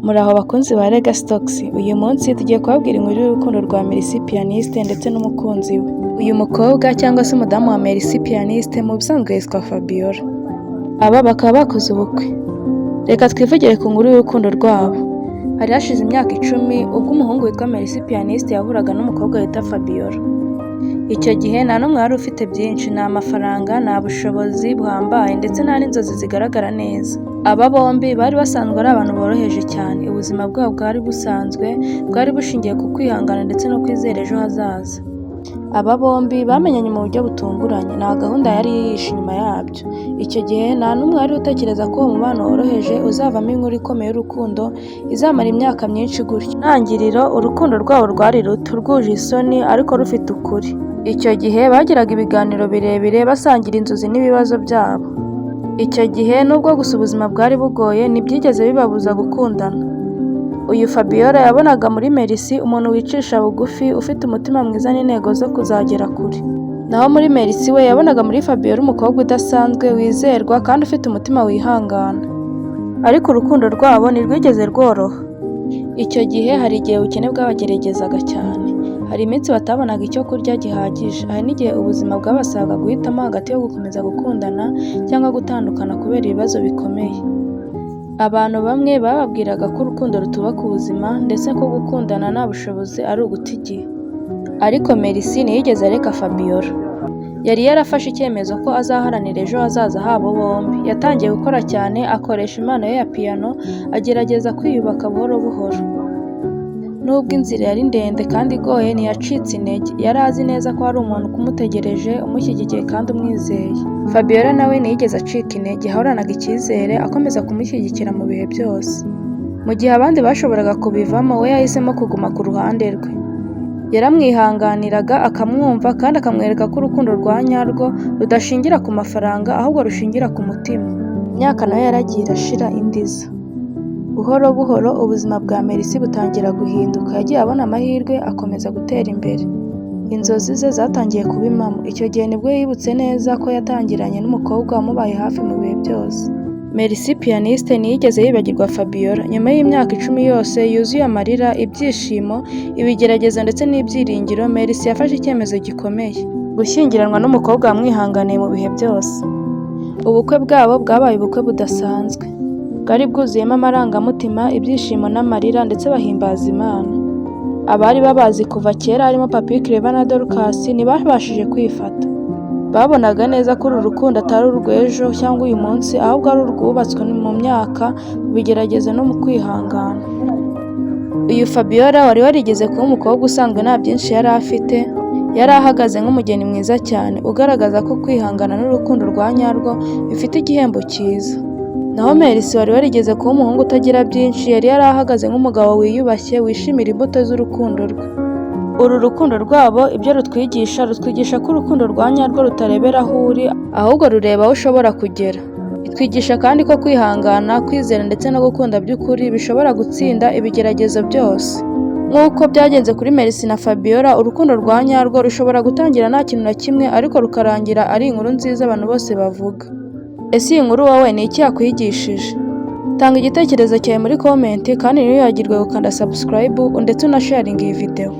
Muraho bakunzi ba Legacy Talks, uyu munsi tugiye kubabwira inkuru y'urukundo rwa Mercy Pianiste ndetse n'umukunzi we. Uyu mukobwa cyangwa se umudamu wa Mercy Pianiste mu busanzwe yitwa Fabiola. Aba bakaba bakoze ubukwe. Reka twivugire ku nkuru y'urukundo rwabo. Hari hashize imyaka 10 ubwo umuhungu witwa Mercy Pianiste yahuraga n'umukobwa witwa Fabiola. Icyo gihe nta n'umwe wari ufite byinshi, nta mafaranga, nta bushobozi buhambaye ndetse nta n'inzozi zigaragara neza. Aba bombi bari basanzwe ari abantu boroheje cyane, ubuzima bwabo bwari busanzwe, bwari bushingiye ku kwihangana ndetse no kwizera ejo hazaza. Aba bombi bamenyanye mu buryo butunguranye, nta gahunda yari yihishe inyuma yabyo. Icyo gihe nta n'umwe wari utekereza ko uwo mubano woroheje uzavamo inkuru ikomeye y'urukundo izamara imyaka myinshi gutyo. Mu ntangiriro, urukundo rwabo rwari ruto, rwuje isoni ariko rufite ukuri. Icyo gihe bagiraga ibiganiro birebire, basangira inzozi n'ibibazo byabo. Icyo gihe nubwo gusa ubuzima bwari bugoye, ntibyigeze bibabuza gukundana. Uyu Fabiola yabonaga muri Mercy umuntu wicisha bugufi, ufite umutima mwiza n'intego zo kuzagera kure. Naho muri Mercy we yabonaga muri Fabiola umukobwa udasanzwe, wizerwa kandi ufite umutima wihangana. Ariko urukundo rwabo ntirwigeze rworoha. Icyo gihe hari igihe ubukene bwabageragezaga cyane. Hari iminsi batabonaga icyo kurya gihagije, hari n'igihe ubuzima bwabasabaga guhitamo hagati yo gukomeza gukundana cyangwa gutandukana kubera ibibazo bikomeye. Abantu bamwe bababwiraga ko urukundo rutubaka ubuzima, ndetse ko gukundana nta bushobozi ari uguta igihe. Ariko Mercy ntiyigeze areka Fabiola. Yari yarafashe icyemezo ko azaharanira ejo hazaza habo bombi. Yatangiye gukora cyane, akoresha impano ye ya piyano, agerageza kwiyubaka buhoro buhoro. Nubwo inzira yari ndende kandi igoye, ntiyacitse intege. Yari azi neza ko hari umuntu umutegereje, umushyigikiye kandi umwizeye. Fabiola nawe ntiyigeze acika intege, yahoranaga icyizere, akomeza kumushyigikira mu bihe byose. Mu gihe abandi bashoboraga kubivamo, we yahisemo kuguma ku ruhande rwe. Yaramwihanganiraga, akamwumva kandi akamwereka ko urukundo rwa nyarwo rudashingira ku mafaranga, ahubwo rushingira ku mutima. Imyaka nayo yaragiye irashira indi iza. Buhoro buhoro ubuzima bwa Mercy butangira guhinduka, yagiye abona amahirwe, akomeza gutera imbere. Inzozi ze zatangiye kuba impamo. Icyo gihe nibwo yibutse neza ko yatangiranye n'umukobwa wamubaye hafi mu bihe byose. Mercy Pianiste ntiyigeze yibagirwa Fabiola. Nyuma y'imyaka 10 yose yuzuye amarira, ibyishimo, ibigeragezo ndetse n'ibyiringiro, Mercy yafashe icyemezo gikomeye: gushyingiranwa n'umukobwa wamwihanganiye mu bihe byose. Ubukwe bwabo bwabaye ubukwe budasanzwe. Bwari bwuzuyemo amarangamutima, ibyishimo n'amarira, ndetse bahimbaza Imana. Abari babazi kuva kera, harimo Papi Clever na Dorcas, ntibabashije kwifata. Babonaga neza ko uru rukundo atari urw'ejo cyangwa uyu munsi, ahubwo ari urwubatswe mu myaka, mu bigeragezo no mu kwihangana. Uyu Fabiola wari warigeze kuba umukobwa usanzwe nta byinshi yari afite, yari ahagaze nk'umugeni mwiza cyane, ugaragaza ko kwihangana n'urukundo rwa nyarwo bifite igihembo cyiza. Naho Mercy wari warigeze kuba umuhungu utagira byinshi, yari yarahagaze nk'umugabo wiyubashye, wishimira imbuto z'urukundo rwe. Uru rukundo rwabo, ibyo rutwigisha, rutwigisha ko urukundo rwa nyarwo rutarebera aho uri, ahubwo rureba aho ushobora kugera. Itwigisha kandi ko kwihangana, kwizera ndetse no gukunda by'ukuri bishobora gutsinda ibigeragezo byose. Nk'uko byagenze kuri Mercy na Fabiola, urukundo rwa nyarwo rushobora gutangira nta kintu na kimwe, ariko rukarangira ari inkuru nziza abantu bose bavuga. Ese iyi nkuru wowe ni iki yakwigishije? Tanga igitekerezo cyawe muri comment, kandi ntiwibagirwe gukanda subscribe ndetse unasharinge iyi video.